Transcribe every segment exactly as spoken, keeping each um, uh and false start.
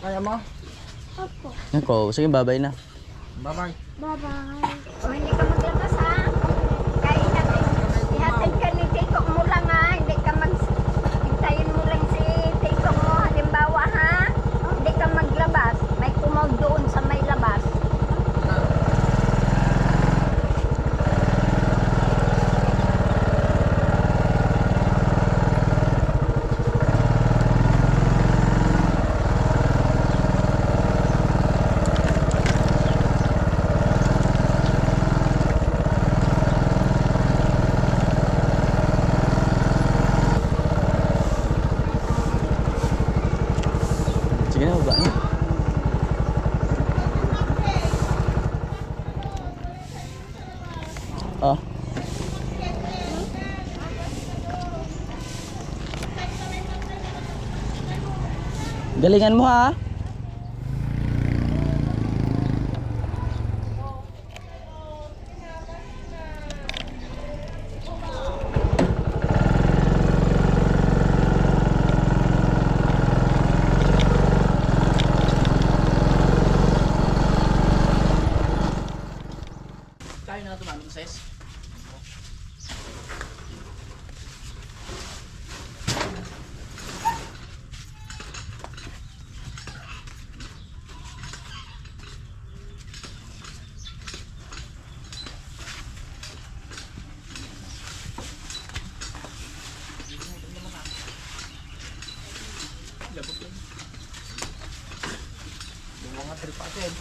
Kaya mo? Opo. Yan ko, sige, babay na. Bye-bye. Bye-bye. O, hindi ka maglabas, ha? Kaya ihatid, ihatid ka ni Tito mo lang, ha? Hindi ka mag-, hintayin mo lang si Tito mo, halimbawa, ha? Hindi ka maglabas. May kumaw doon sa may labas. Sige na, baba na. Oh. Galingan mo, ha? Kaya na ito, Manong Ses. Yung mga tripatin.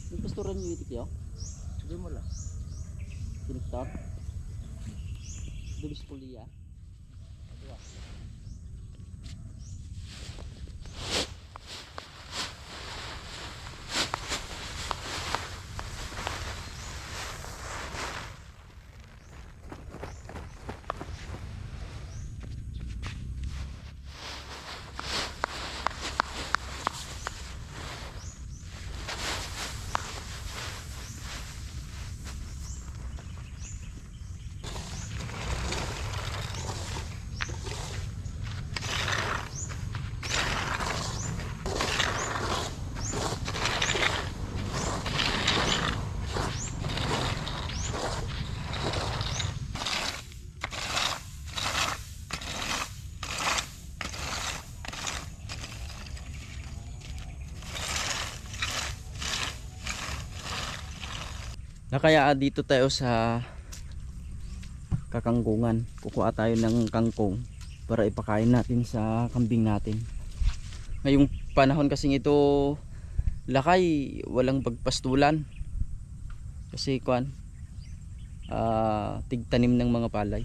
Yung pastoran niyo iti kiyo? Sabi mo lang. Direktor? Dubis Pulia? Na kaya, ah, dito tayo sa kakangkungan. Kukuha tayo ng kangkong para ipakain natin sa kambing natin. Ngayong panahon kasing ito, Lakay, walang pagpastulan. Kasi, kuan, ah, tigtanim ng mga palay.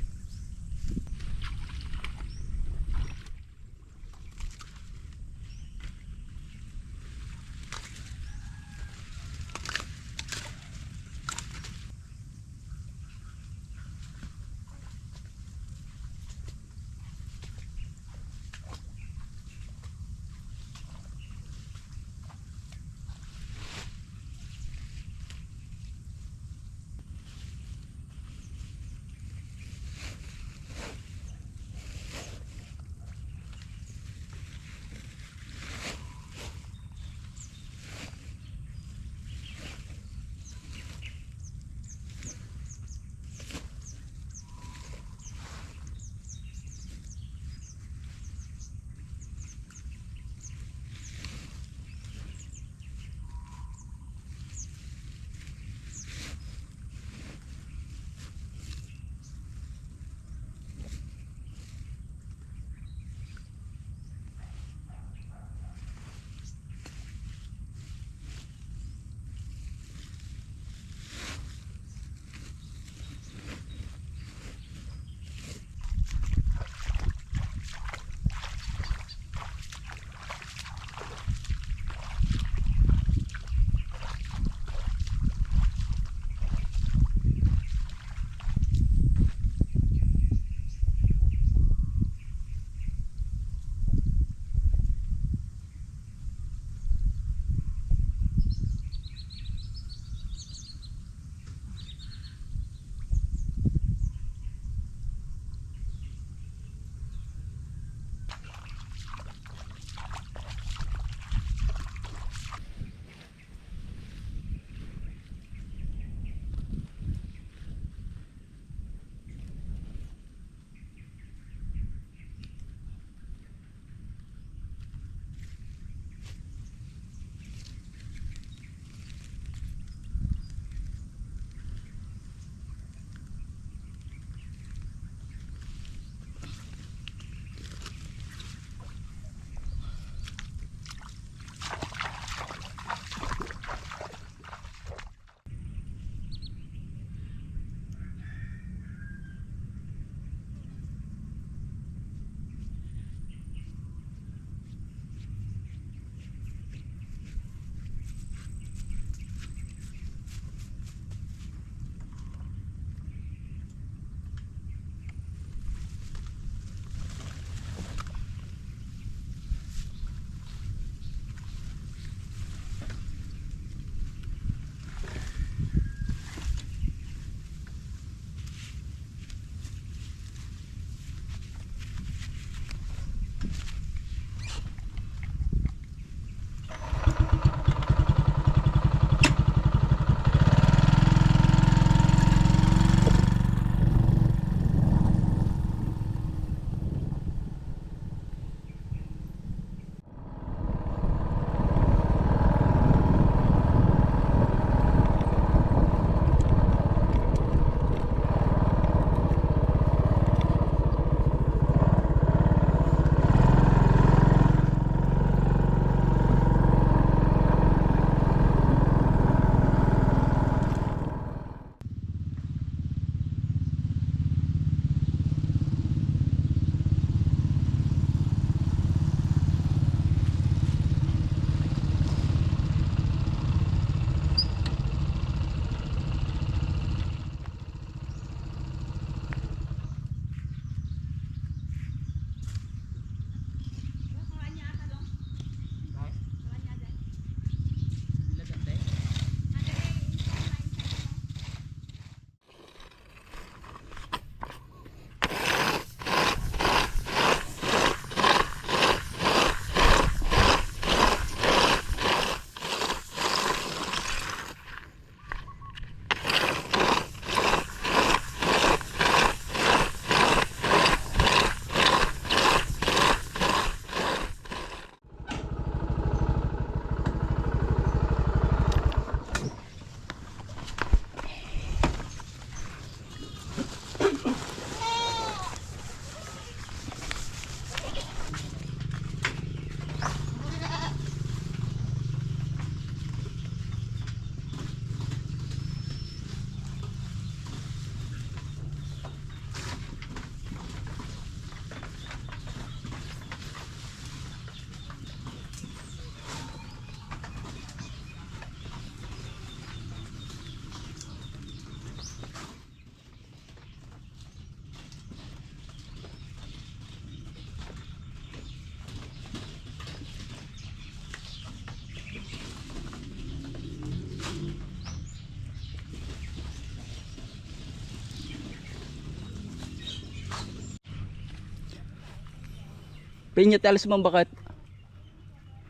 Inya ti alis man baket.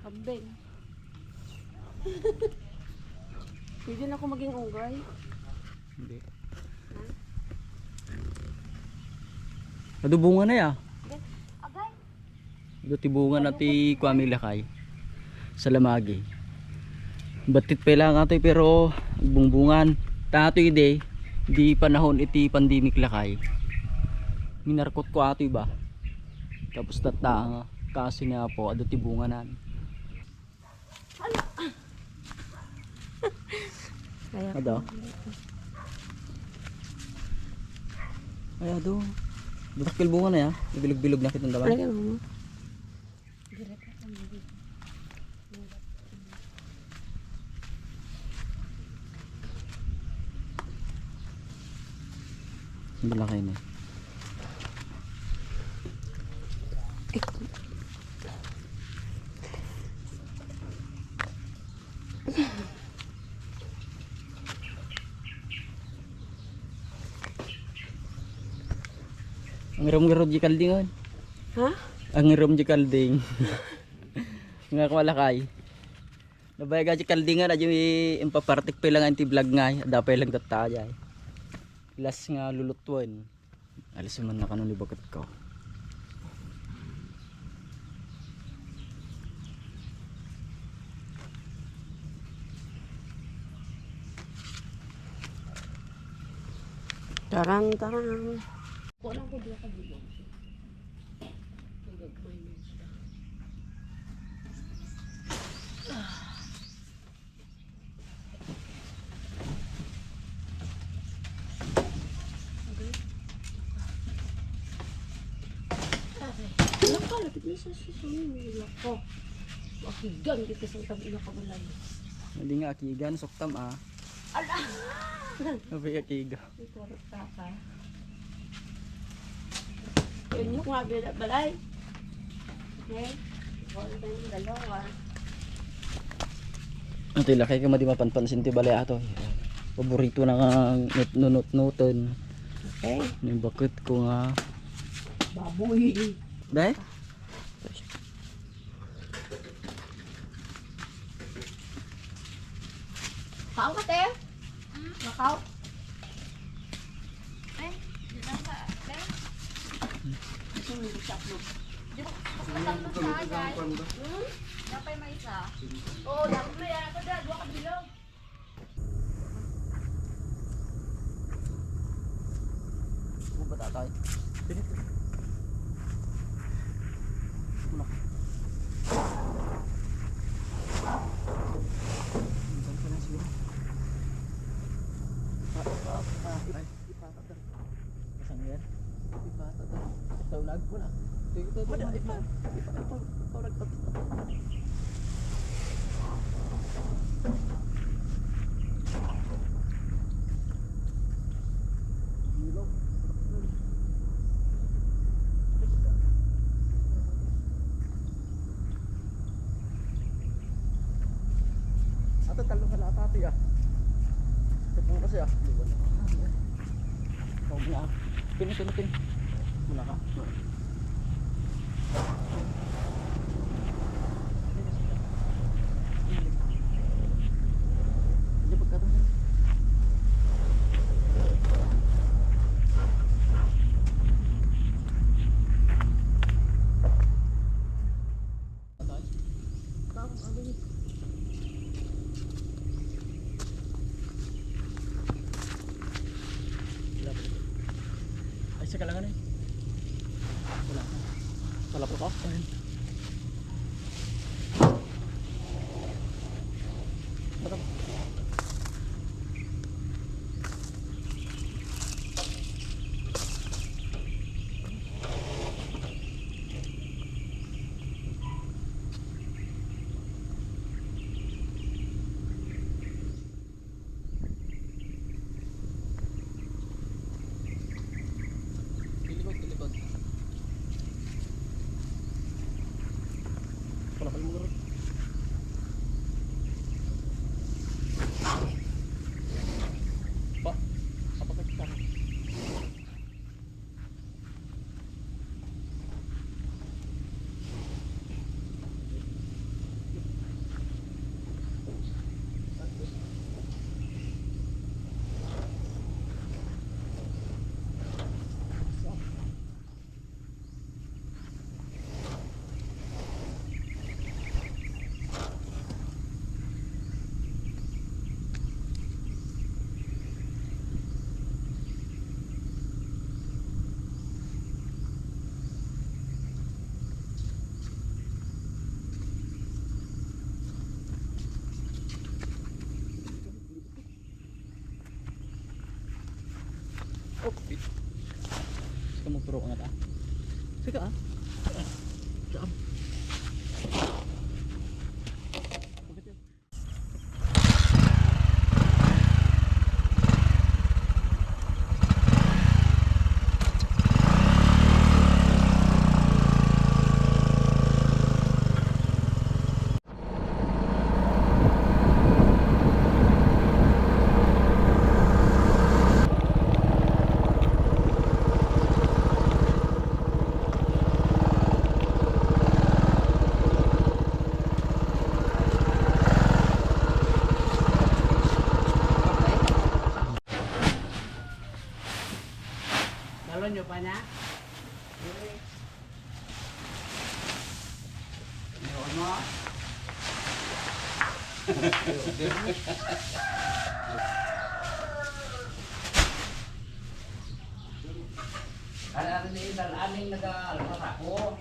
Kambing. Pwede na ako maging unggoy. Hindi. Adu bunga na ya. Agay. Adu ti bunga na ti kuami lakay. Salamagi. Battit pa lang atoy pero agbungbungan. Ta atoy di, di panahon iti pandemic lakay. Minarkot ko atoy ba. Tapos tatta nga kasi nga po, adu ti bunga nan. Kaya Ada. Ay, adu. Butak pilbungan na ya. Bilog-bilog na kitang daman. Ano yung mo? Balakay na. Ang rum-rum di kaldingon. Ha? Ang rum di kalding. Nga kumalakay. Nabayag di kaldingan, adi impapartik pa lang ti vlog nga, dapay lang tatta, ay. Last nga lulutwen. Alis man na kano ni baket ko. Taran, taran. Wala ko dua ka bilog. Ang gagmay mo siya. Anak ka, lapit na sa susunod. Anak ko. Akigan kita sa tabi na kabalay. Hindi nga akigan, suktam ah. Ala! Sabi akigan. Ikaw, Papa. Yun yung nga, bila-, balay. Okay? Ikaw, ito yung dalawa. Ito, ilakay ka, madi mapanpansin ti balay ato. Paborito na nga nut-, nunut-nuten. Okay. Yung bakit ko nga. Baboy. Dahil? Kaon ka, te? Hmm? Makaw? Ay, di lang ka, te? Ito, hindi siya upload. Di ba, mas matangos ka, guys? Hmm? Napay may isa. Oo, dapat may ano, dad, dua ka bilog. Ano ba, tatay? Pinit. Una. Minsan pa lang siguro. Ah, ah, ah, ay, ipatag. Saan yan? Ipatag. Ikaw nagpula. Ito, ito, ito. Wala, ito. Ito, ito. Ito, ito. Ata talo ka na ata, ate, ah. Ito po kasi, ah. Huwag na. Pin, pin, pin. Wala ka. Hindi, pagkatapos. Ay, sa kalangan eh. Wala. Wala po ka? Ayun. Baka Tilikod, tilikod. Wala pa yung mga rod. Gusto mo pro nga ta? Sige, ah. Jam. Balon nyo pa niya? Ano, ano ni Inal? Aming nag-aalpas ako.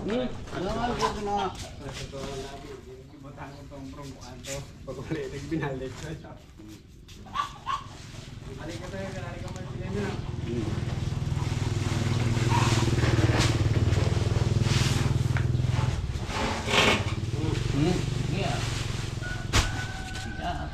Hmm. Ano nga, gusto na? Butang ko tong prong kuan to. Pag-ulit, nagbinalik ko. Balik ka tayo, balik ka, Marcelino. Hmm. Hmm. Yeah. Yeah.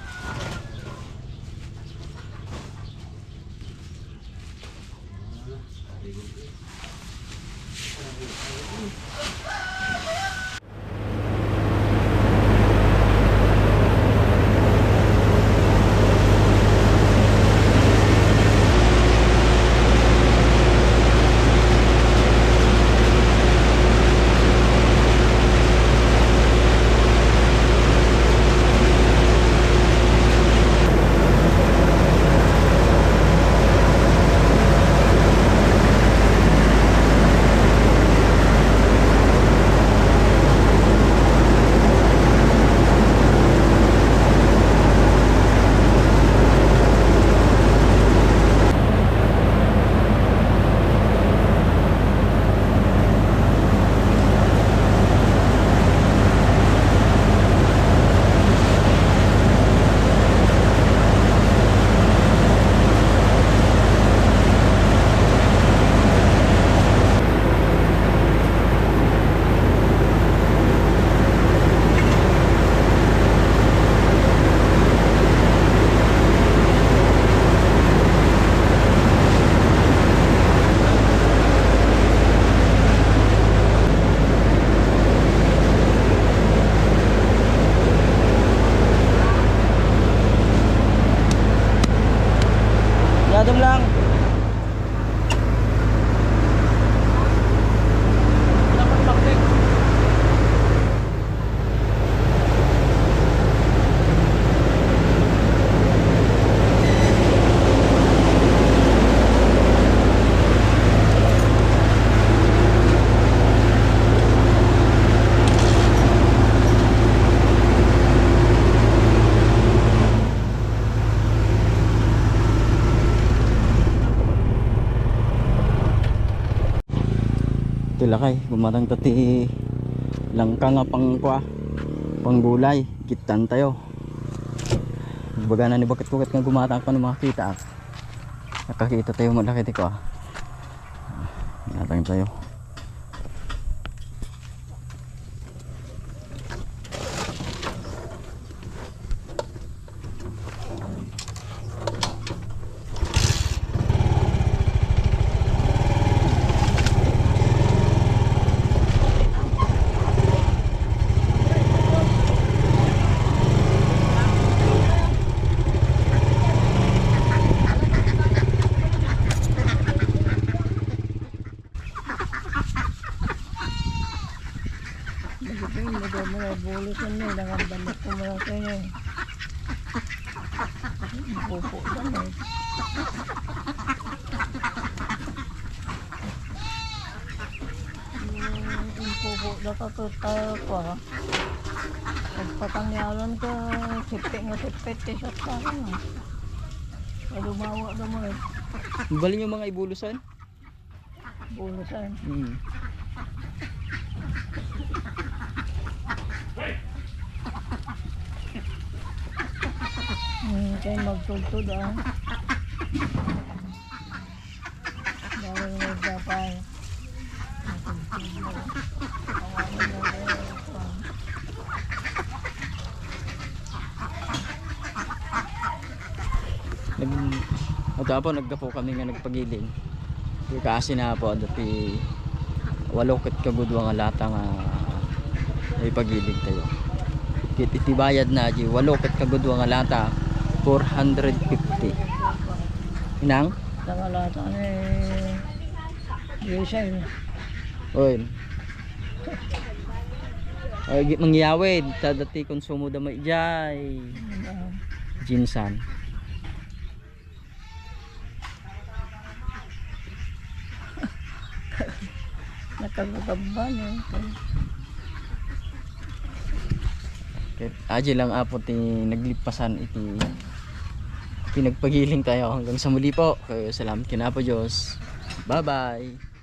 Yadom lang. Ti lakay, gumatang ta ti langka nga pangkua, panggulay, kittan tayo. Baga na ni bakit-bakit nga gumatang pa no makakita. Nakakita tayo malaki ti kua. Gumatang tayo. Dagiti madamo nga bulos, ano, nangambanok ko man kayo. Pupo lang, eh. Yung, yung pupo, nakakita ko, ah. Nagpatangyalan ka, sipit nga sipit, kaysa sa akin, ah. Malumawa naman, eh. Bali yung mga ibulusan? Bulusan. Hmm. Hmm, kay magtudtod, ah. Dahil may gapay. Nag-, ito po, naggapu kami nga nagpagiling. Kasi na po, dati walo ket kagudua nga lata nga ipagiling tayo. Ket iti bayad na, di walo ket kagudua nga lata, four hundred fifty. Inang? Tama lata ni diesel. Oy. Ay, gi-, mangyawid, ta dati konsumo da may jay. Ano? Ginsan. Nakagagamba niya. Ket aji lang apo ti naglipasan iti pinagpagiling tayo. Hanggang sa muli po. Kaya salamat kinapo Diyos. Bye-bye.